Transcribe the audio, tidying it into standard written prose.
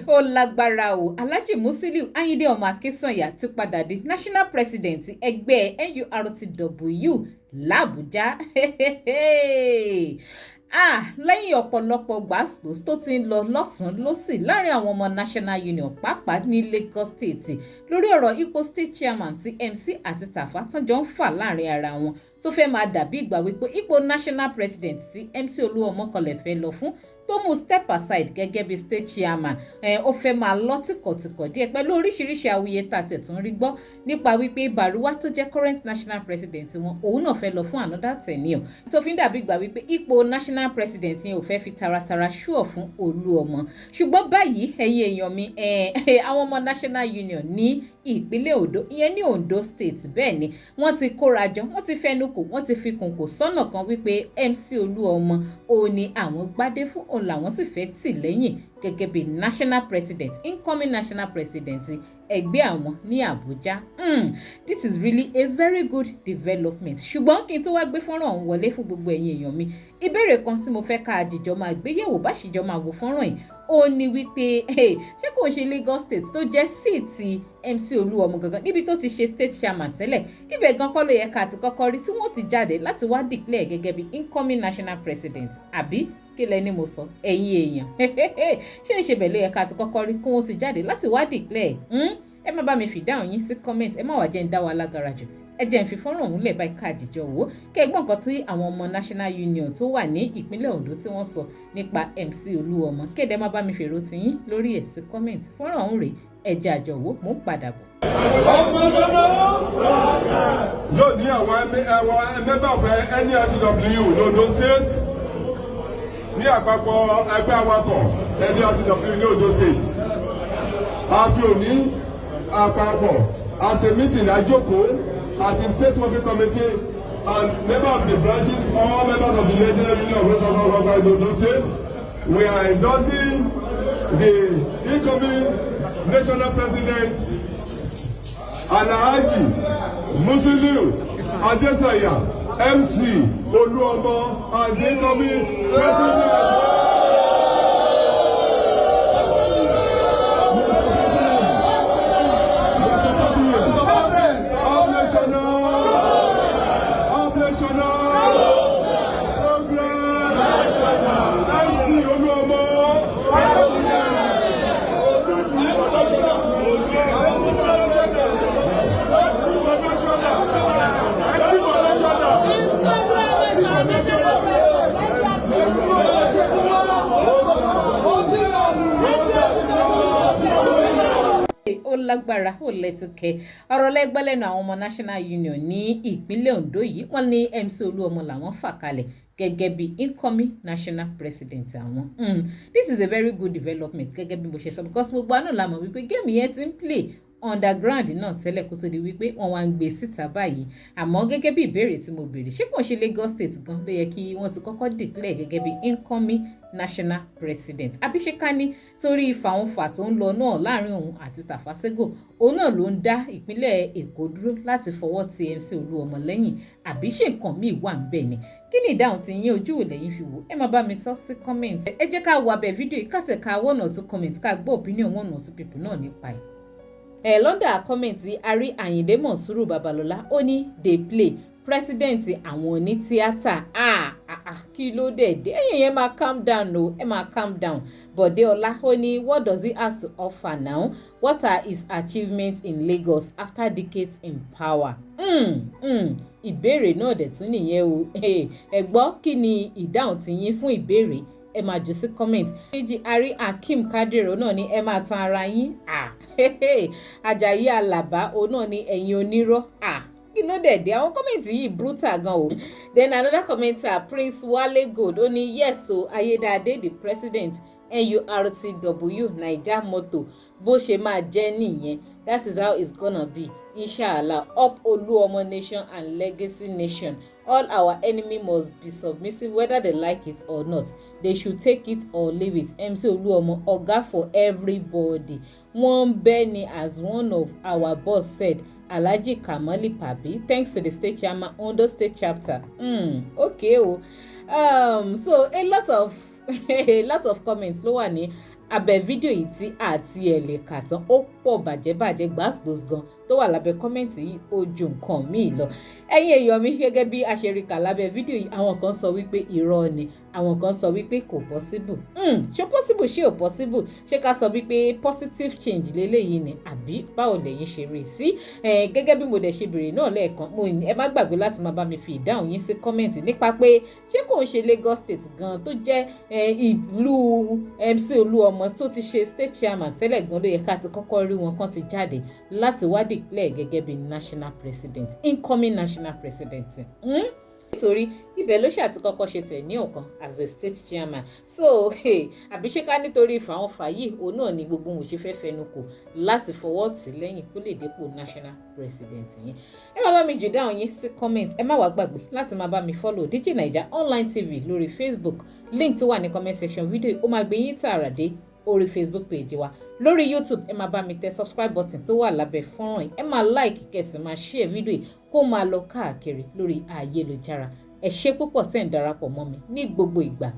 Ó lágbára o. Alhaji Musiliu Ayinde ọmọ Akínsànyà ti padà di national president ẹgbẹ́ NURTW làbújá. Ah, lẹ́yìn ọ̀pọ̀lọpọ̀ gbàsgbòs tó ti ń lọ lọ́tún lọ́sì láàrin àwọn ọmọ National Union, pàápàá ní Lagos State, lórí ọ̀rọ̀ ipò state chairman tí MC àti Tàfà tán jọ ń fà láàrin ara wọn, tó fẹ́ máa dàbí ìgbà wípé ipò national president tí MC Olúọmọ kọlẹ̀ fẹ́ lọ fún, tó mú step aside gẹ́gẹ́ bí state chairman ẹ̀, ó fẹ́ máa lọ tìkọ̀tìkọ̀ díẹ̀ pẹ̀lú oríṣiríṣi awuye tá a tẹ̀ tún rí gbọ́ nípa wípé Baruwa tó jẹ́ current national president wọn, òun náà fẹ́ lọ fún another tenure, tó fi ń dàbí ìgbà wípé ipò national president yẹn ò fẹ́ fi taratara ṣúọ̀ fún Olúọmọ. Ṣùgbọ́n báyìí, ẹ̀yin èèyàn mi, àwọn ọmọ National Union ní ìpínlẹ̀ Ondo, ìyẹn ní Ondo State, bẹ́ẹ̀ ni wọ́n ti kóra jọ, wọ́n ti fẹnu kò, wọ́n ti fi kùn kò sọ́nà kan wípé MC Olúọmọ òun ni àwọn gbádé fún, òun làwọn sì fẹ́ tì lẹ́yìn gẹ́gẹ́ bí national president, incoming national president ẹgbẹ́ àwọn ní Àbújá. This is really a very good development. Ṣùgbọ́n kí n tó wá gbé fọ́nrán ọ̀hún wọlé fún gbogbo ẹ̀yin èèyàn mi, ìbéèrè kan tí mo fẹ́ ká àdìjọ máa gbé yẹ̀wò bá ṣìjọ máa wo fọ́nrán yìí, ó ní wípé ṣé kò ń ṣe Lagos State tó jẹ́ seat MC Olúọmọ gangan, níbi tó ti ṣe state chairman tẹ́lẹ̀, ibẹ̀ gan kọ́ ló yẹ ká ti kọ́kọ́ rí tí wọ́n ti jáde láti wá declare gẹ́gẹ́ bí incoming national president? Àbí kí lẹ ní mo sọ, ẹ̀yin èèyàn? Ṣé ń ṣe bẹ̀ ló yẹ ká ti kọ́kọ́ rí kí wọ́n ti jáde láti wá declare? Ẹ má bá mi fìdáhùn yín sí comment. Ẹ má wàá jẹ́ ń dá wa lágara jù. Ẹ jẹ́ ń fi fọ́nrán ọ̀hún lẹ̀ báyìí ká àjìjọ wò ó, kẹ́ ẹ gbọ́ nǹkan tí àwọn ọmọ National Union tó wà ní ìpínlẹ̀ Ondo tí wọ́n sọ nípa MC Olúọmọ. Kéde má bá mi fèrò tiyín lórí ẹ̀ sí comment. Fọ́nrán ọ̀hún rèé, ẹ jẹ́ àjọ wò, mò ń padà bọ̀. Lónìí, àwọn member of NURTW l'Ondo State, ní àpapọ̀ ẹgbẹ́ awakọ̀ NURTW ní Ondo State, a fi òní àpapọ̀ àti meeting àjókòó àti state working committee and member of the branches, all members of the National Union of Road Transport Workers in Ondo State. We are endorsing the incoming national president, Alhaji Musiliu Adesanya MC Oluomo, as the incoming president. Up national! Up national! Progress! MC Oluomo! Ó lágbára, ó lẹ́tùkẹ́. Ọ̀rọ̀ lẹ́gbẹ́ lẹ́nu àwọn ọmọ National Union ní ìpínlẹ̀ Ondo yìí. Wọ́n ní MC Olúọmọ làwọn fà kalẹ̀ gẹ́gẹ́ bí incoming national president àwọn. This is a very good development, gẹ́gẹ́ bí mo ṣe sọ, because gbogbo àná la mọ̀ wípé game yẹn ti ń play underground náà tẹ́lẹ̀ kó tó di wípé wọ́n wá ń gbé síta báyìí. Àmọ́ gẹ́gẹ́ bí ìbéèrè tí mo béèrè, ṣé kò ń ṣe Lagos State gan ló yẹ kí wọ́n ti kọ́kọ́ declare gẹ́gẹ́ bí incoming national president? Àbí ṣé ká ní torí fàǹfà tó ń lọ náà láàrin òun àti Tàfà Ségò, òun náà ló ń dá ìpínlẹ̀ Èkó dúró láti fọwọ́ ti MC Olúọmọ lẹ́yìn? Àbí ṣé nǹkan míì wà ń bẹ̀ ni? Kí ni ìdáhùn tí yín? Ojú ò lẹ́yìn fi wò? Ẹ máa bá mi sọ sí comment. Ẹ jẹ́ ká wo abẹ́ fídíò yìí, ká tẹ̀ ká one or two comment, ká gbọ́ opinion one or two people náà nípa ẹ̀. Ẹ̀ l'under comment, a rí Àyìndé Mọ̀súrù Babalọ́lá, ó ní, "Dey play, president àwọn onítíátà." Ah ah ah, kí ló dé dé? Ẹ̀yin yẹn, máa calm down o, ẹ máa calm down. Bọ̀dé Ọlá, ó ní, "What does he has to offer now? What are his achievements in Lagos after decades in power?" Ìbéèrè náà dẹ̀ tún nìyẹn o. Ẹ gbọ́, kí ni ìdáhùn tí yín fún ìbéèrè? Ẹ máa jù sí comment. Kejì, àrí Akeem Kadiro náà ní, "Ẹ máa tan ara yín." Ajayi Alaba, òun náà ní, "Ẹ̀yin onírọ́." Kí ló dẹ̀ dé? Àwọn comment yìí brutal gan o. Then another commenter, Prince Wale Gold, ó ní, "Yes o, Ayédáadé the president NURTW Naija moto, bó ṣe máa jẹ́ nìyẹn. That is how it's gonna be, inshallah. Up Oluomo nation and legacy nation. All our enemy must be submissive whether they like it or not. They should take it or leave it. MC Oluomo oga for everybody." Wọ́n bẹ́ ni, as one of our boss said, Alhaji Kamali Pabi. Thanks to the state chairman, Ondo State chapter. Okay o. So a lot of comments ló wà ní Abẹ́ fídíò yìí tí àti ẹ̀ lè kà tán, ó pọ̀ bàjẹ́bàjẹ́, gbàsgbòs gan tó wà lábẹ́ comment yìí, ó ju nǹkan míì lọ. Ẹ̀yin èèyàn mi, gẹ́gẹ́ bí a ṣe rí kà lábẹ́ fídíò yìí, àwọn kan sọ wípé irọ́ ni, àwọn kan sọ wípé kò possible. Ṣé possible, ṣé ò possible? Ṣé ká sọ wípé positive change lélẹ́yìí ni, àbí báwo lẹ̀yin ṣe rí sí? Gẹ́gẹ́ bí mo dẹ̀ ṣe béèrè náà lẹ́ẹ̀kan, mo ní ẹ má gbàgbé láti máa bá mi fi ìdáhùn yín sí comment nípa pé ṣé kò ń ṣe Lagos State gan tó jẹ́ ìlú MC Olúọmọ tó ti ṣe state chairman tẹ́lẹ̀ gan ló yẹ ká ti kọ́kọ́ rí wọn kán ti jáde láti wá declare gẹ́gẹ́ bí national president, incoming national president? Nítorí ibẹ̀ ló ṣáà ti kọ́kọ́ ṣe tẹ̀ ní ọ̀kan as a state chairman. So hey, àbí ṣé ká nítorí fàwọn fàyè òun náà ni gbogbo òun ṣe fẹ́ fẹnu kò láti fọwọ́ tì lẹ́yìn kó lè dépò national president yẹn? Ẹ má bá mi jù dáhùn yín sí comment. Ẹ má wàá gbàgbé láti máa bá mi follow DJ Naija Online TV lórí Facebook. Link tó wà ní comment section video, ó máa gbé yín tààrà dé orí Facebook page wa. Lórí YouTube, ẹ máa bá mi tẹ subscribe button tó wà lábẹ́ fọ́nrán yìí. Ẹ máa like, kẹ́ sì máa share fídíò yìí kó máa lọ káàkiri lórí ayélujára. Ẹ ṣé púpọ̀ tẹ́ ń darapọ̀ mọ́ mi ní gbogbo ìgbà.